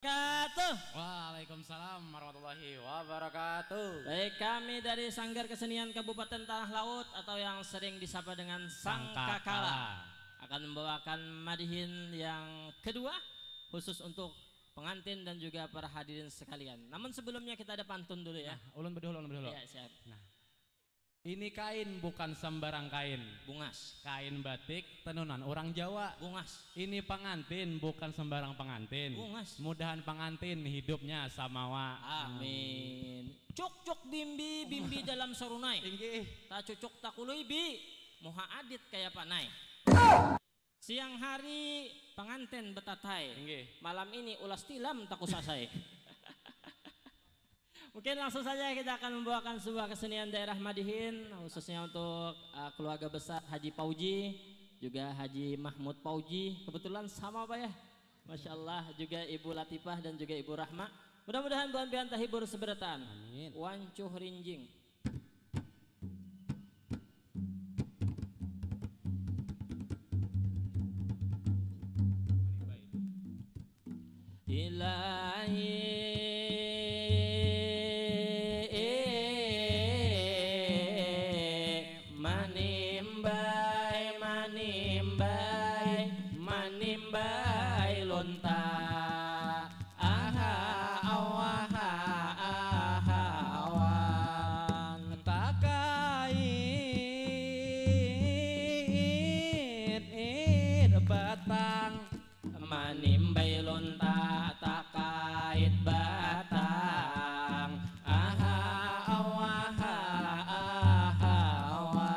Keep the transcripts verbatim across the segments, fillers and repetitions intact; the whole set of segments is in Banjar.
Katuh. Waalaikumsalam warahmatullahi wabarakatuh. Baik, kami dari Sanggar Kesenian Kabupaten Tanah Laut atau yang sering disapa dengan Sangkakala akan membawakan madihin yang kedua khusus untuk pengantin dan juga para hadirin sekalian. Namun sebelumnya kita ada pantun dulu ya. Nah, ulun bedulu, ulun bedulu. Ya, siap. Nah. Ini kain bukan sembarang kain. Bungas. Kain batik tenunan orang Jawa. Bungas. Ini pengantin bukan sembarang pengantin. Bungas. Mudahan pengantin hidupnya samawa. Amin. Cuk cuk bimbi, bimbi dalam sorunai. Inggih. Tak cucuk tak kului bi. Muha adit kaya panai. Siang hari pengantin betatai. Inggih. Malam ini ulas tilam taku sasai. Mungkin langsung saja kita akan membawakan sebuah kesenian daerah Madihin khususnya untuk uh, keluarga besar Haji Pauji juga Haji Mahmud Pauji, kebetulan sama Pak ya, Masya Allah, juga Ibu Latifah dan juga Ibu Rahma. Mudah-mudahan buhan pian tahibur seberataan. Amin. Wancuh rinjing. Ilahi manimbai manimbai manimbai lonta aha awaha aha awan takait it batang manimbai lonta takait batang aha awaha aha awan.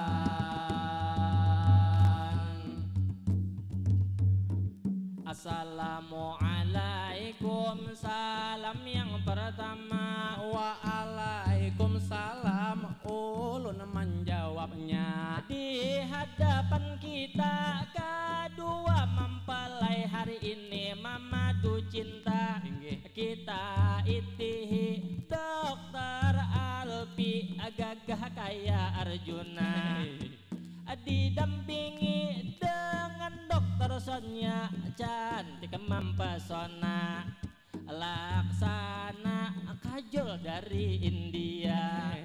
Assalamualaikum, salam yang pertama. Waalaikumsalam, ulun menjawabnya. Di hadapan kita kedua mempelai hari ini mamadu cinta. Inggih. Kita itihi Dokter Alpi gagah kaya Arjuna. Didampingi dengan Dokter Sonia cantik mempesona. Laksana kajol dari India.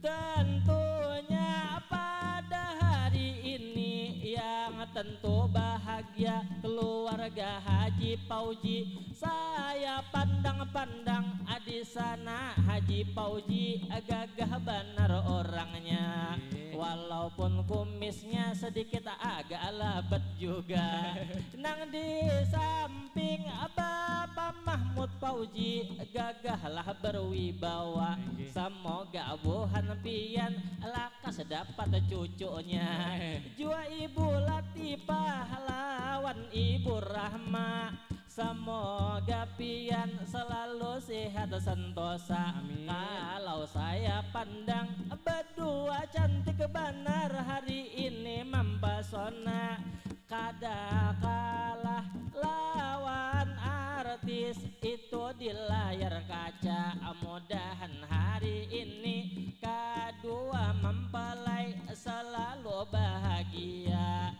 Tentunya pada hari ini yang tentu bahagia keluarga Haji Pauji. Saya pandang-pandang di sana Haji Pauji gagah banar orangnya. Walaupun kumisnya sedikit agak labet juga. Nang di samping Bapa Mahmud Pauji gagahlah berwibawa. Semoga buhan pian lakas dapat cucunya. Jua Ibu Latifah lawan Ibu Rahma. Semoga pian selalu sehat sentosa. Amin. Kalau saya pandang berdua cantik banar hari ini mempesona. Kada kalah lawan artis itu di layar kaca. Mudahan hari ini kadua mempelai selalu bahagia.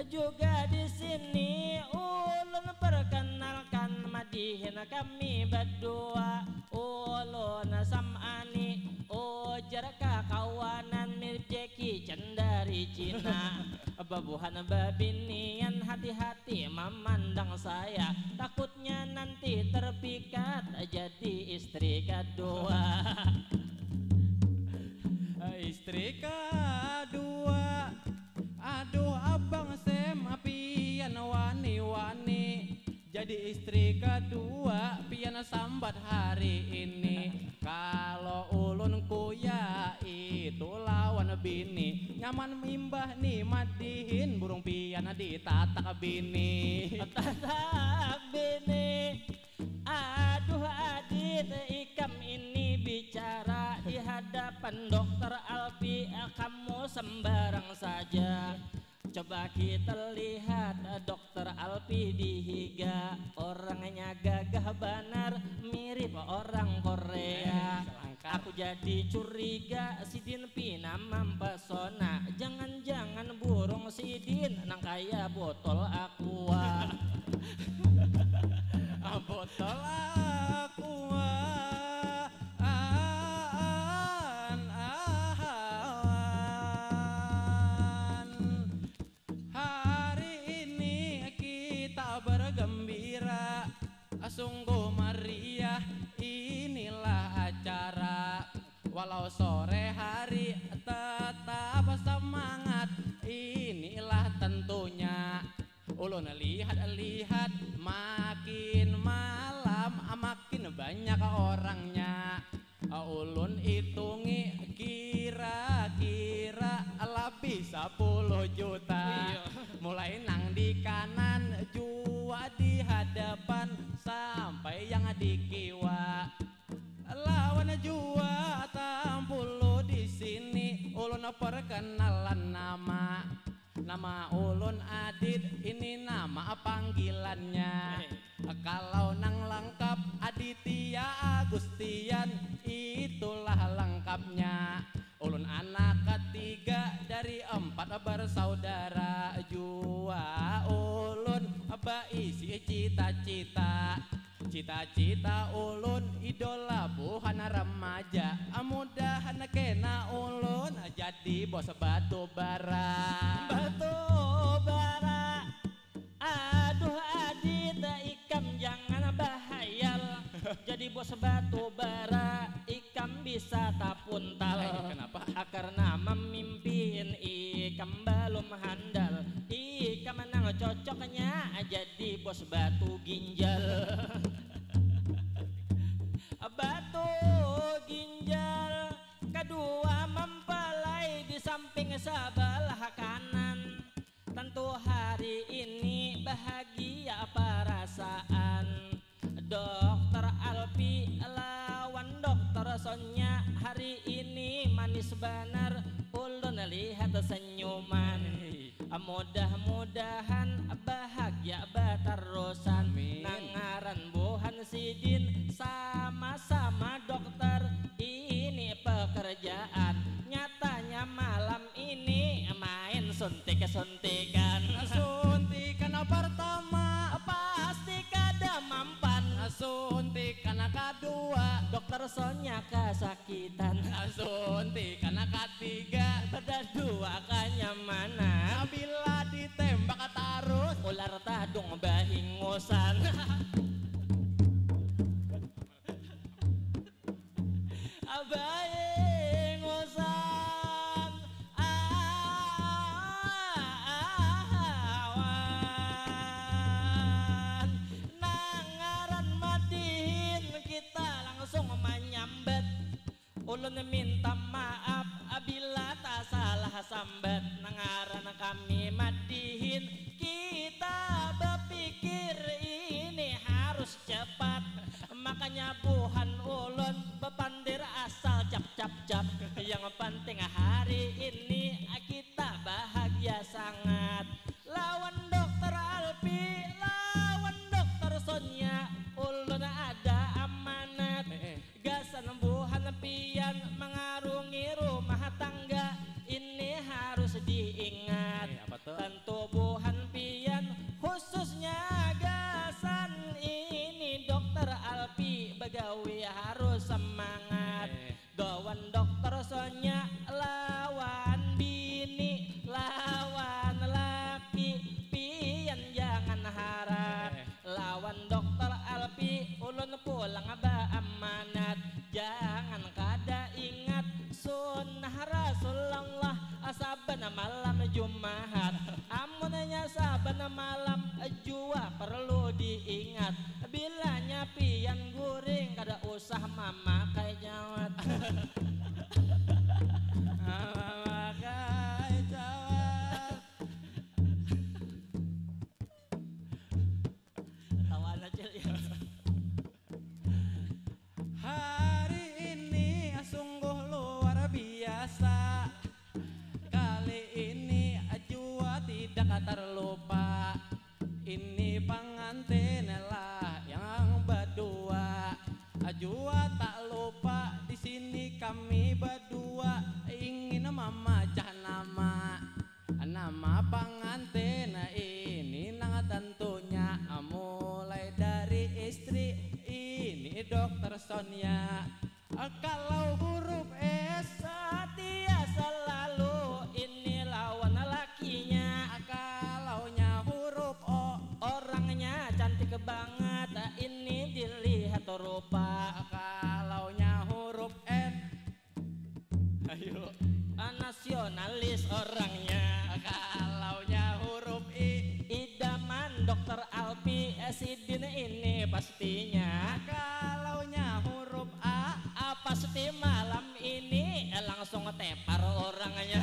Juga di sini ulun perkenalkan madihin kami berdua. Ulun Sam'ani, ujar kakawanan mirip Jackie Chan dari Cina. Babuhan babinian hati-hati mamandang saya, takutnya nanti terpikat jadi istri kedua. Istri kedua. Aduh abang Sem, pian wani-wani. Jadi istri kedua pian sambat hari ini. Kalau ulun kuya itu lawan bini, nyaman mimbah ni madihin burung pian ditatak bini. Tatak bini. Aduh Adit, ikam ini bicara di hadapan dokter Alpi, kamu sembarang saja. Coba kita lihat dokter Alpi di higa, orangnya gagah banar, mirip orang Korea. Aku jadi curiga sidin pina mampesona. Jangan-jangan burung sidin nang kaya botol aqua. Botol Walau sore hari tetap semangat, inilah tentunya. Ulun lihat-lihat makin malam makin banyak orangnya. Ulun itungi kira-kira lebih sepuluh juta. Iya. Mulai nang di kanan jua di hadapan sampai yang di kiwa. Lawan jua tampulu di sini ulun perkenalan nama. Nama ulun Adit, ini nama panggilannya. Kalau nang lengkap Aditya Agustian, itulah lengkapnya. Ulun anak ketiga dari empat bersaudara jua. Ulun baisi cita-cita. Cita-cita ulun idola buhan remaja. Mudahan kena ulun jadi bos batu bara. Batu bara. Aduh Adit, ikam jangan bahayal. Jadi bos batu bara, ikam bisa tapuntal. Eh, kenapa? Karena memimpin ikam balum handal. Ikam nang cocoknya jadi bos batu ginjal. Batu ginjal kedua mempelai di samping sebelah kanan. Tentu hari ini bahagia perasaan. Dokter Alpi lawan Dokter Sonya hari ini manis banar. Ulun lihat senyuman. Mudah-mudahan bahagia batarusan. Amin. Nang ngaran buhan sidin sama-sama dokter. Ini pekerjaan nyatanya malam ini main suntik-suntikan. Suntikan pertama pasti kada mampan. Suntikan kedua dokter Sonya kasakitan. Suntikan ketiga berdua kenyamanan. Bila ditembak terus ular tadung bahingusan. Abai ngusan awan nang ngaran madihin kita langsung manyambat. Ulun minta maaf bila tasalah sambat. Nang ngaran kami madihin kita bapikir ini harus cepat. Makanya buhan ulun bapandir asal cap cap cap. Yang penting hari ini kita bahagia sangat. Lawan dokter Alpi, lawan dokter Sonya, ulun ada amanat. Eh, eh. Gasan buhan pian mengarungi rumah tangga ini harus diingat. Eh, apa tuh? Tentu buhan pian khususnya gasan ini dokter Alpi begawi harus semangat. Eh. Gawan dokter Sonya lawan bini lawan laki pian jangan harap. Eh. Lawan dokter Alpi ulun pulang baamanat. Jangan kada ingat sunnah Rasulullah saban malam Jumahat. Amunnya saban malam jua perlu diingat. Bilanya pian guring kada usah mamakai jawat. Mamakai jawat. Tawa aja ya. Hari ini sungguh luar biasa. Kali ini jua tidak terlupa. Ini pengantin lah yang berdua. Jua tak lupa di sini kami berdua ingin memecah nama. Nama pengantin ini nang tentunya mulai dari istri ini dokter Sonia. Kalau huruf S setia selalu ini lawan lakinya. Kalaunya huruf O orangnya cantik banget ini dilihat rupa. Kalaunya huruf N Kalaunya huruf A, A pasti malam ini langsung tepar orangnya.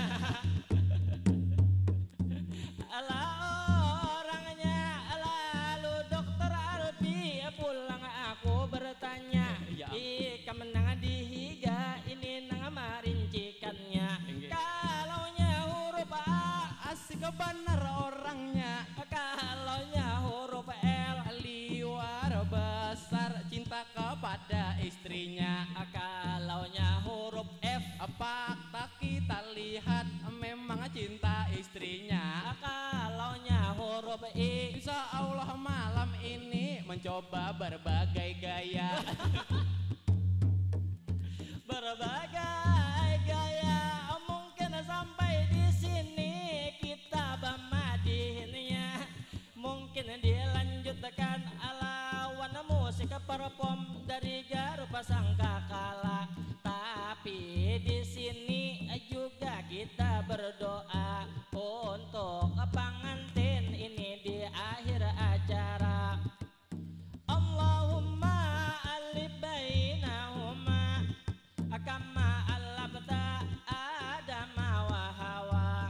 Lah orangnya, lalu dokter Arbi pulang aku bertanya, ya. Ikam nang di higa ini nang marincikannya. Inggih. Kalaunya huruf A, asik banar orangnya. Kalaunya huruf L, liwar besar cinta kepada istrinya. Kalaunya huruf F, fakta kita lihat memang cinta istrinya. Kalaunya huruf I, insya Allah malam ini mencoba berbagai gaya. Berbagai gaya, mungkin sampai di sini kita bamadihinnya. Mungkin dilanjutkan lawan musik perform dari Garupa Sangkakala. Tapi di sini juga kita berdoa untuk pengantin ini di akhir acara. Allahumma alif bainahuma kama alafta Adama wa Hawa.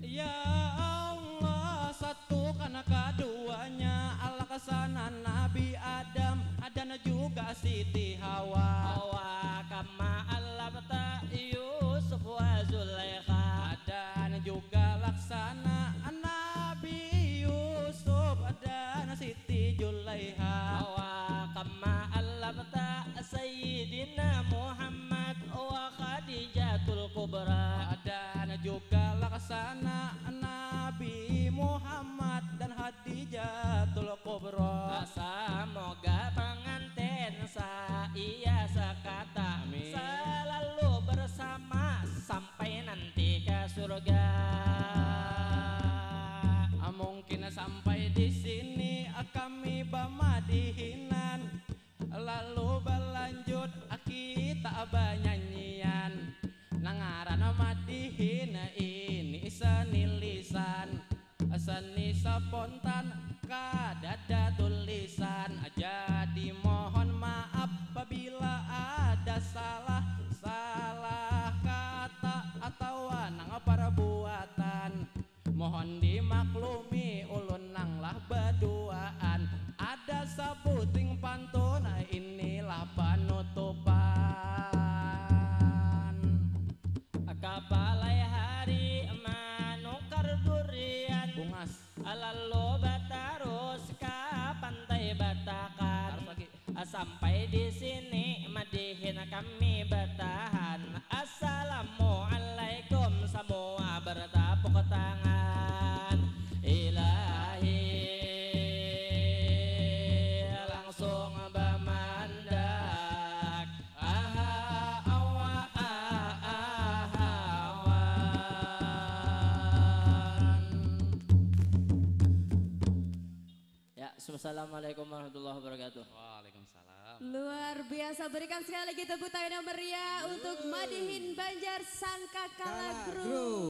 Ya Allah, satukan keduanya, laksana Nabi Adam dan juga Siti Hawa. Wa kama alafta Yusuf wa Zulaikha. Dan juga laksana Nabi Yusuf dan Siti Julaiha. Wa kama alafta Sayyidina Muhammad wa Khadijatul Kubra. Dan juga laksana Nabi Muhammad dan Khadijatul Kubra. Semoga pengantin saiya sekata, amin, selalu bersama sampai nanti ke surga. Mungkin sampai di sini kami bamadihinan, lalu berlanjut kita banyanyian. Nang ngaran madihin ini seni lisan, seni spontan, kadada tulisan. Jadi mohon maaf apabila ada salah, salah kata atawa nang perbuatan. Mohon dimaklumi ulun nang lah baduaan. Ada sabuting pantun, inilah panutupan. Kapalai hari manukar durian. Bungas. Lalu batarus ka Pantai Batakan. Harus lagi. Sampai di sini madihin kami batahan. Assalamualaikum, samua bertapuk tangan. Ilahi langsung bamandak. Aha, awa, a, aha, awan. Ya, assalamualaikum warahmatullahi wabarakatuh. Waalaikumsalam. Luar biasa, berikan sekali lagi tepuk tangan yang meriah untuk Madihin Banjar Sangkakala Group.